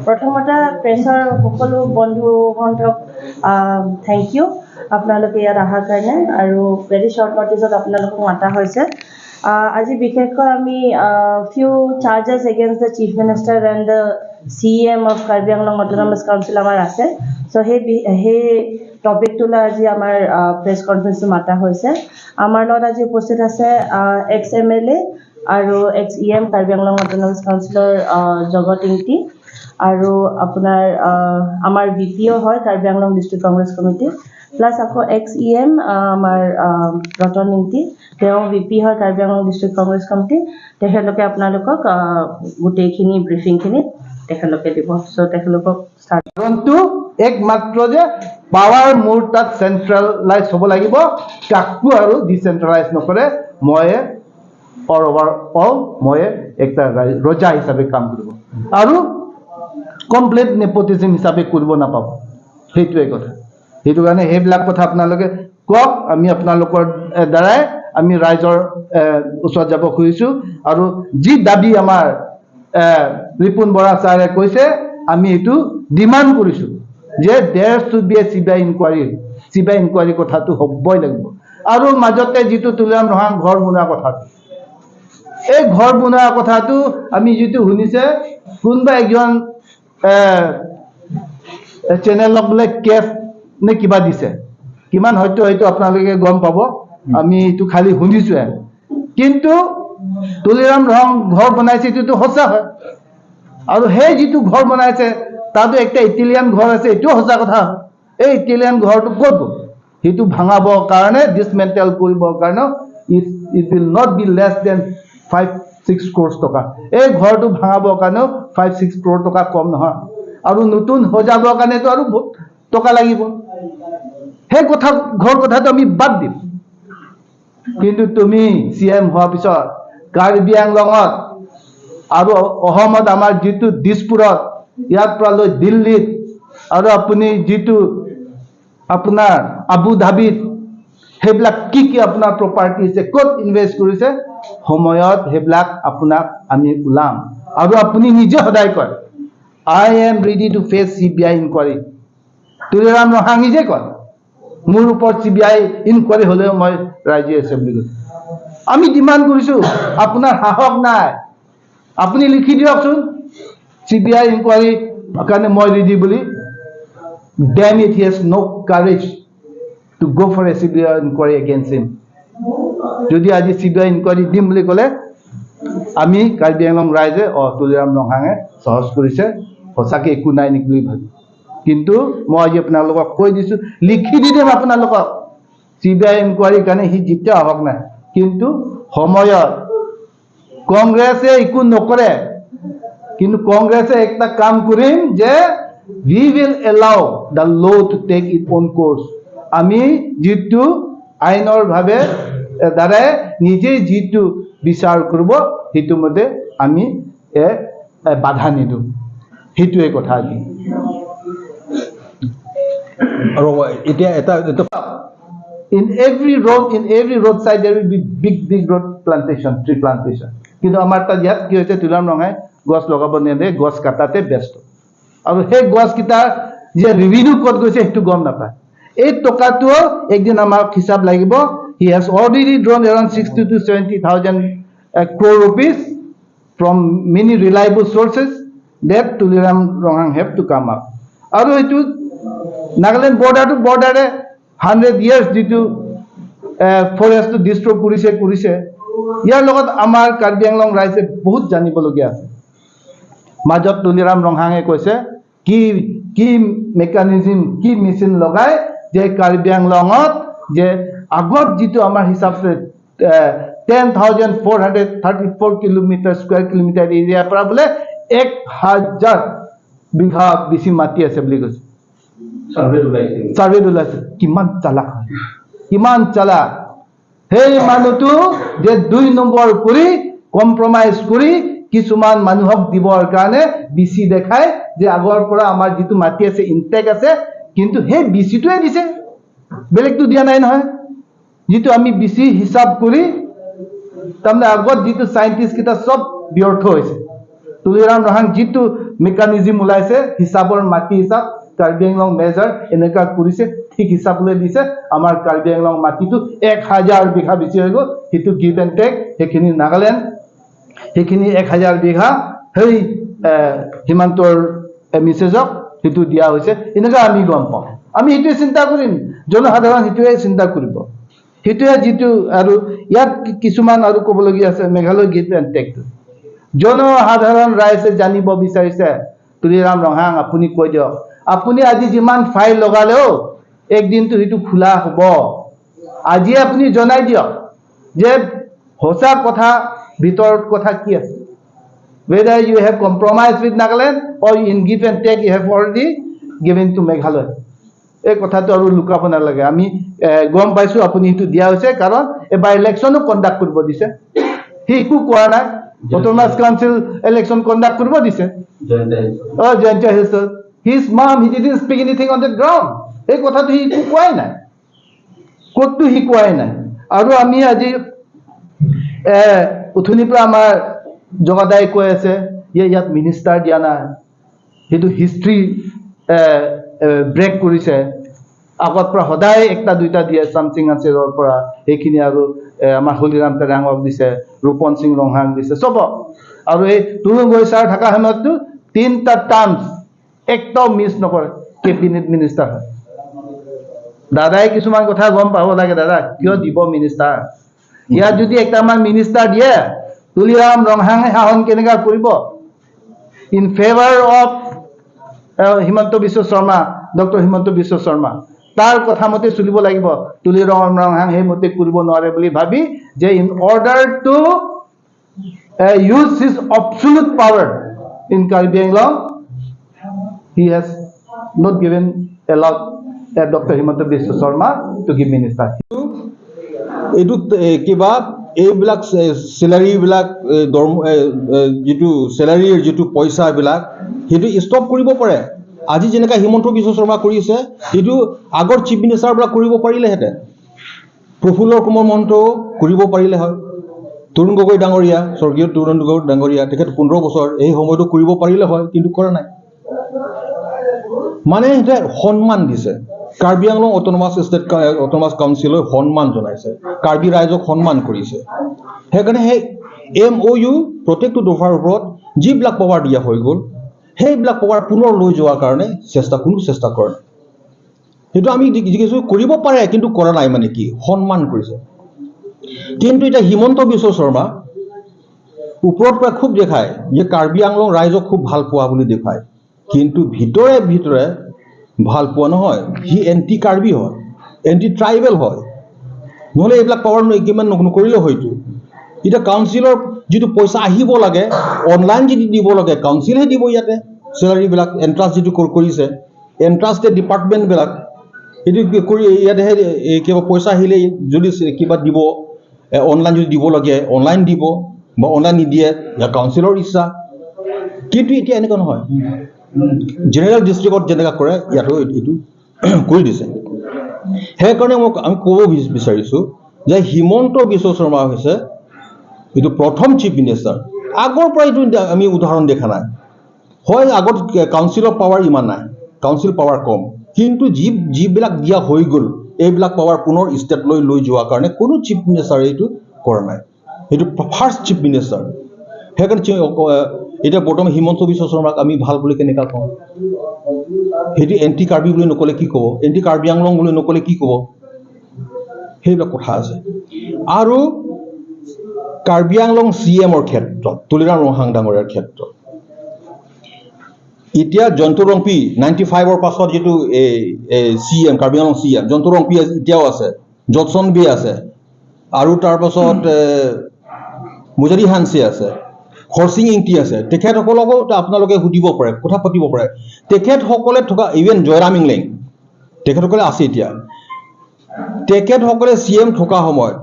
প্ৰথমতে প্ৰেছৰ সকলো বন্ধুহঁতক thank U, আপোনালোকে ইয়াত অহাৰ কাৰণে আৰু ভেৰি শ্বৰ্ট নটিছত আপোনালোকক মাতা হৈছে। আজি বিশেষকৈ আমি few charges against the Chief Minister and the CEM of Karbi Anglong Autonomous Council আমাৰ আছে। চ' সেই টপিকটো লৈ আজি আমাৰ প্ৰেছ কনফাৰেঞ্চটো মাতা হৈছে। আমাৰ লগত আজি উপস্থিত আছে এক্স এমএলএ আৰু ex EM Karbi Anglong autonomous councillor Jagat Ingti আৰু আপোনাৰ আমাৰ ভিপিও হয় Karbi Anglong district Congress committee, plus আকৌ এক্স ইএম আমাৰ ৰতন ইংতি, তেওঁ ভিপি হয় কাৰ্বি আংলং ডিষ্ট্ৰিক্ট কংগ্ৰেছ কমিটি। তেখেতলোকে আপোনালোকক গোটেইখিনি ব্ৰিফিংখিনি তেখেতলোকে দিব। চ' তেখেতলোকক ষ্টাৰ্ট কাৰণটো একমাত্ৰ যে পাৱাৰ মোৰ তাত চেণ্ট্ৰেলাইজ হ'ব লাগিব, কাকো আৰু ডিচেণ্ট্ৰেলাইজ নকৰে। ময়ে অল অভাৰ অল, ময়ে একটা ৰজা হিচাপে কাম কৰিব আৰু কমপ্লিট নেপটিজিম হিচাপে কৰিব নাপাব, সেইটোৱে কথা। সেইটো কাৰণে সেইবিলাক কথা আপোনালোকে কওক। আমি আপোনালোকৰ দ্বাৰাই আমি ৰাইজৰ ওচৰত যাব খুজিছোঁ আৰু যি দাবী আমাৰ ৰিপুণ বৰা ছাৰে কৈছে, আমি এইটো ডিমাণ্ড কৰিছোঁ যে there should be a CBI inquiry. CBI inquiry কথাটো হ'বই লাগিব। আৰু মাজতে যিটো তুলিৰাম ৰহাং ঘৰ বনোৱা কথাটো, এই ঘৰ বনোৱা কথাটো আমি যিটো শুনিছে, কোনোবা এজন চেনেলক বোলে কেছ নে কিবা দিছে, কিমান সত্য হয়তো আপোনালোকে গম পাব, আমি এইটো খালি শুনিছোহে। কিন্তু তুলিৰাম ৰহাং ঘৰ বনাইছে, এইটোতো সঁচা হয়। আৰু সেই যিটো ঘৰ বনাইছে, তাতো একটা ইটেলিয়ান ঘৰ আছে, এইটোও সঁচা কথা হয়। এই ইটেলিয়ান ঘৰটো ক'ত গ'ল? সেইটো ভাঙাবৰ কাৰণে, ডিছমেণ্টেল কৰিবৰ কাৰণে it will not be less than 5-6 crores টকা। এই ঘৰটো ভাঙাবৰ কাৰণেও 5-6 ক্ৰ'ৰ টকা কম নহয় আৰু নতুন সজাবৰ কাৰণেতো আৰু বহুত টকা লাগিব। সেই কথা ঘৰ কথাটো আমি বাদ দিম। কিন্তু তুমি চিএম হোৱাৰ পিছত কাৰ্বি আংলঙত আৰু অসমত আমাৰ যিটো দিছপুৰত, ইয়াৰ পৰা লৈ দিল্লীত আৰু আপুনি যিটো আপোনাৰ আবু ধাবিত, সেইবিলাক কি কি আপোনাৰ প্ৰপাৰ্টি আছে, ক'ত ইনভেষ্ট কৰিছে, সময়ত সেইবিলাক আপোনাক আমি ওলাম। আৰু আপুনি নিজে সদায় কয়, "I am ready to face CBI inquiry." Tuliram Ronghang নিজে কয়, মোৰ ওপৰত চিবিআই ইনকুৱাৰী হ'লেও মই ৰাজি আছে বুলি কৈছে। আমি ডিমাণ্ড কৰিছোঁ, আপোনাৰ সাহস নাই, আপুনি লিখি দিয়কচোন, চিবিআই ইনকুৱাৰী কাৰণে মই ৰেডি বুলি। Damn it, he has no courage to go for a CBI inquiry against him. যদি আজি চিবিআই ইনকুৱাৰী দিম বুলি ক'লে, আমি কাৰ্বি আংলং ৰাইজে তুলিৰাম ৰংহাঙে সাহস কৰিছে, সঁচাকৈ একো নাই নেকি বুলি ভাবি। কিন্তু মই আজি আপোনালোকক কৈ দিছোঁ, লিখি দি দিম আপোনালোকক, চিবিআই ইনকুৱাৰীৰ কাৰণে সি যেতিয়া সাহস নাই। কিন্তু সময়ত কংগ্ৰেছে একো নকৰে, কিন্তু কংগ্ৰেছে একটা কাম কৰিম যে we will allow the law to take its own course. আমি যিটো আইনৰ ভাৱে দ্বাৰাই নিজে যিটো বিচাৰ কৰিব, সেইটো মতে আমি এ, এ, বাধা নিদিওঁ। সেইটোৱে কথা আজি। আৰু এতিয়া এটা এটা In every road, in every roadside, there will be big big road plantation, tree plantation. কিন্তু আমাৰ তাত ইয়াত কি হৈছে? তুলিৰাম ৰংহাঙে গছ লগাব নিদিয়ে, গছ কাটাতে ব্যস্ত। আৰু সেই গছকেইটাৰ যে ৰিভিনিউ ক'ত গৈছে, সেইটো গম নাপায়। এই টকাটোও একদিন আমাক হিচাপ লাগিব। He has already drawn around 60 to 70 thousand crore rupees from many reliable sources that Tuliram Ronghang have to come up. আৰু এইটো নাগালেণ্ড বৰ্ডাৰটো বৰ্ডাৰে 100 ইয়াৰ্ছ যিটো ফৰেষ্টটো ডিষ্ট্ৰয় কৰিছে, ইয়াৰ লগত আমাৰ কাৰ্বি আংলং ৰাইজে বহুত জানিবলগীয়া আছে। মাজত তুলিৰাম ৰংহাঙে কৈছে, কি কি মেকানিজিম, কি মেচিন লগাই যে কাৰ্বি আংলঙত যে আগত যিটো আমাৰ হিচাপ 10,434 kilometer, square kilometer এৰিয়াৰ পৰা বোলে 1000 বিঘা বেছি মাটি আছে বুলি কৈছে। চাৰ্ভেত ওলাইছে। চাৰ্ভেত ওলাইছে। কিমান চালাক হয়, কিমান চালাক সেই মানুহটো যে 2 নম্বৰ কৰি, কম্প্ৰমাইজ কৰি কিছুমান মানুহক দিবৰ কাৰণে বেছি দেখায় যে আগৰ পৰা আমাৰ যিটো মাটি আছে, ইনটেক আছে। কিন্তু সেই বেছিটোৱে দিছে, বেলেগটো দিয়া নাই নহয়। যিটো আমি বেছি হিচাপ কৰি, তাৰমানে আগত যিটো চাইণ্টিষ্ট কেইটা চব ব্যৰ্থ হৈছে। তুলিৰাম ৰহাং যিটো মেকানিজিম ওলাইছে, হিচাপৰ মাটি হিচাপ, কাৰ্বি আংলং মেজাৰ এনেকুৱা কৰিছে, ঠিক হিচাপ লৈ দিছে। আমাৰ কাৰ্বি আংলং মাটিটো 1000 বিঘা বেছি হৈ গ'ল। সেইটো গিভ এণ্ড টেক, সেইখিনি নাগালেণ্ড, সেইখিনি 1000 বিঘা সেই সীমান্তৰ মিছেজক সেইটো দিয়া হৈছে। এনেকুৱা আমি গম পাওঁ। আমি সেইটোৱে চিন্তা কৰিম, জনসাধাৰণ সেইটোৱে চিন্তা কৰিব, সেইটোৱে যিটো। আৰু ইয়াত কিছুমান আৰু ক'বলগীয়া আছে। মেঘালয় গিভ এণ্ড টেকটো জনসাধাৰণ ৰাইজে জানিব বিচাৰিছে। তুলিৰাম ৰংহাং, আপুনি কৈ দিয়ক, আপুনি আজি যিমান ফাইল লগালেও একদিনটো সেইটো খোলা হ'ব। আজি আপুনি জনাই দিয়ক যে সঁচা কথা, ভিতৰত কথা কি আছে, whether you have compromised with Nagaland or in give and take you have already given to Meghalaya. এই কথাটো আৰু লুকাব নালাগে। আমি গম পাইছোঁ আপুনি সেইটো দিয়া হৈছে, কাৰণ এবাৰ ইলেকশ্যনো কণ্ডাক্ট কৰিব দিছে, সি একো কোৱা নাই। অট'নমাছ কাউন্সিল ইলেকশ্যন কণ্ডাক্ট কৰিব দিছে। অ Jaintia হিলছত his mom, he didn't speak anything on the ground. এই কথাটো সি একো কোৱাই নাই, ক'তো সি কোৱাই নাই। আৰু আমি আজি উঠনিৰ পৰা আমাৰ জগাদাই কৈ আছে যে ইয়াত মিনিষ্টাৰ দিয়া নাই, সেইটো হিষ্ট্ৰী ব্ৰেক কৰিছে। আগত পৰা সদায় একটা দুইটা দিয়ে, চামচিং আনচেৰৰ পৰা সেইখিনি আৰু আমাৰ হলিৰাম তেৰাঙক দিছে, ৰূপন সিং ৰংহাং দিছে, চবক। আৰু এই তৰুণ গগৈ ছাৰ থকা সময়ততো তিনিটা টাৰ্মছ একটাও মিছ নকৰে, কেবিনেট মিনিষ্টাৰ হয়। দাদাই কিছুমান কথা গম পাব লাগে। দাদা, কিয় দিব মিনিষ্টাৰ? ইয়াত যদি একটামান মিনিষ্টাৰ দিয়ে, তুলিৰাম ৰংহাঙে শাসন কেনেকুৱা কৰিব? In favour of Himanta Biswa Sarma, doctor Himanta Biswa Sarma, তাৰ কথা মতে চলিব লাগিব। তুলিৰাম ৰংহাং সেইমতে কৰিব নোৱাৰে বুলি ভাবি যে in order to use his absolute power in Karbi Anglong, he has not given allowed Dr. Himanta Biswa Sarma to give minister. এইটো কিবা এইবিলাক চেলাৰীবিলাক, দৰম যিটো চেলাৰীৰ যিটো পইচাবিলাক, সেইটো ষ্টপ কৰিব পাৰে। আজি যেনেকৈ হিমন্ত বিশ্ব শৰ্মা কৰিছে, সেইটো আগৰ চিফ মিনিষ্টাৰবিলাক কৰিব পাৰিলেহেঁতেন। প্ৰফুল্ল কুমাৰ মহন্তও কৰিব পাৰিলে হয়। তৰুণ গগৈ ডাঙৰীয়া, স্বৰ্গীয় তৰুণ গগৈ ডাঙৰীয়া, তেখেত 15 বছৰ এই সময়টো কৰিব পাৰিলে হয়, কিন্তু কৰা নাই। মানে সিহঁতে সন্মান দিছে। Karbi Anglong autonomous state autonomous কাউন্সিলৈ সন্মান জনাইছে, কাৰ্বি ৰাইজক সন্মান কৰিছে। সেইকাৰণে সেই এমঅ'ইউ প্ৰত্যেকটো দফাৰ ওপৰত যিবিলাক পাৱাৰ দিয়া হৈ গ'ল, সেইবিলাক পাৱাৰ পুনৰ লৈ যোৱাৰ কাৰণে কোনো চেষ্টা কৰা নাই। সেইটো আমি দেখিছোঁ, কৰিব পাৰে কিন্তু কৰা নাই, মানে কি সন্মান কৰিছে। কিন্তু এতিয়া হিমন্ত বিশ্ব শৰ্মা ওপৰত পৰা খুব দেখায় যে কাৰ্বি আংলং ৰাইজক খুব ভাল পোৱা বুলি দেখুৱায়, কিন্তু ভিতৰে ভিতৰে ভাল পোৱা নহয়। সি এণ্টি কাৰ্বি হয়, এণ্টি ট্ৰাইবেল হয়। নহ'লে এইবিলাক পাৱাৰ কিমান নকৰিলেও হয়তো। এতিয়া কাউন্সিলৰ যিটো পইচা আহিব লাগে, অনলাইন যিটো দিব লাগে, কাউন্সিলহে দিব। ইয়াতে চেলাৰীবিলাক এণ্ট্ৰান্স যিটো কৰিছে, এণ্ট্ৰান্সতে ডিপাৰ্টমেণ্টবিলাক এইটো কৰি ইয়াতেহে এই কিবা পইচা আহিলে যদি কিবা দিব, অনলাইন যদি দিব লাগে অনলাইন দিব বা অনলাইন নিদিয়ে, ইয়াৰ কাউন্সিলৰ ইচ্ছা। কিন্তু এতিয়া এনেকুৱা নহয়, জেনেৰেল ডিষ্ট্ৰিক্টত যেনেকুৱা কৰে ইয়াতো এইটো কৰি দিছে। সেইকাৰণে আমি ক'ব বিচাৰিছোঁ যে হিমন্ত বিশ্ব শৰ্মা হৈছে এইটো প্ৰথম চিফ মিনিষ্টাৰ। আগৰ পৰা এইটো আমি উদাহৰণ দেখা নাই। হয়, আগত কাউন্সিলৰ পাৱাৰ ইমান নাই, কাউন্সিল পাৱাৰ কম, কিন্তু যিবিলাক দিয়া হৈ গ'ল, এইবিলাক পাৱাৰ পুনৰ ষ্টেটলৈ লৈ যোৱাৰ কাৰণে কোনো চিফ মিনিষ্টাৰে এইটো কৰা নাই। এইটো ফাৰ্ষ্ট চিফ মিনিষ্টাৰ। সেইকাৰণে এতিয়া বৰ্তমান হিমন্ত বিশ্ব শৰ্মাক আমি ভাল বুলি কেনেকুৱা কওঁ? সেইটো এণ্টি কাৰ্বি বুলি নক'লে কি ক'ব? এণ্টি কাৰ্বি আংলং বুলি নক'লে কি ক'ব? সেইবিলাক কথা আছে। আৰু কাৰ্বি আংলং চি এমৰ ক্ষেত্ৰত, তুলিৰাম ৰংহাং ডাঙৰীয়াৰ ক্ষেত্ৰত, এতিয়া জয়ন্ত ৰংপি 95ৰ পাছত যিটো এই C M, Karbi Anglong C M Jayanta Rongpi এতিয়াও আছে, জডছন বে আছে, আৰু তাৰপাছত মুজাৰি হানচি আছে, হৰচিং ইংটি আছে। তেখেতসকলকো আপোনালোকে সুধিব পাৰে, কথা পাতিব পাৰে। তেখেতসকলে থকা, ইভেন জয়ৰাম ইংলেং, তেখেতসকলে আছে এতিয়া। তেখেতসকলে চি এম থকা সময়ত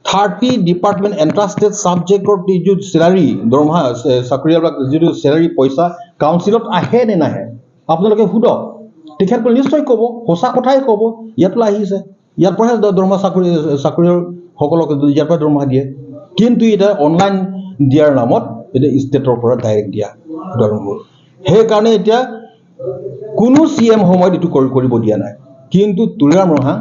30 ডিপাৰ্টমেণ্ট এণ্ট্ৰাষ্টেড ছাবজেক্টৰ যিটো চেলাৰী দৰমহা, চাকৰিয়ালবিলাক যিটো চেলাৰী পইচা কাউন্সিলত আহে নে নাহে আপোনালোকে সোধক। তেখেতসকলে নিশ্চয় ক'ব, সঁচা কথাই ক'ব। ইয়াতলৈ আহিছে, ইয়াৰ পৰাহে দৰমহা চাকৰিয়ালসকলক ইয়াৰ পৰা দৰমহা দিয়ে। কিন্তু এতিয়া অনলাইন দিয়াৰ নামত এতিয়া ষ্টেটৰ পৰা ডাইৰেক্ট দিয়া এইটো আৰম্ভ হ'ল। সেইকাৰণে এতিয়া কোনো চি এম সময়ত এইটো কৰিব দিয়া নাই। কিন্তু তুলিৰাম ৰংহাং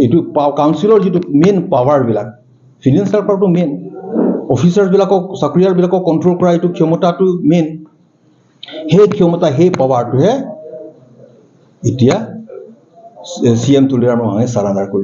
এইটো কাউন্সিলৰ যিটো মেইন পাৱাৰবিলাক, ফিনেন্সিয়েল পাৱাৰটো মেইন, অফিচাৰ্ছবিলাকক, চাকৰিয়ালবিলাকক কণ্ট্ৰল কৰা এইটো ক্ষমতাটো মেইন। সেই ক্ষমতা, সেই পাৱাৰটোহে এতিয়া চি এম তুলিৰাম ৰংহাঙে চাৰাণ্ডাৰ কৰিছে।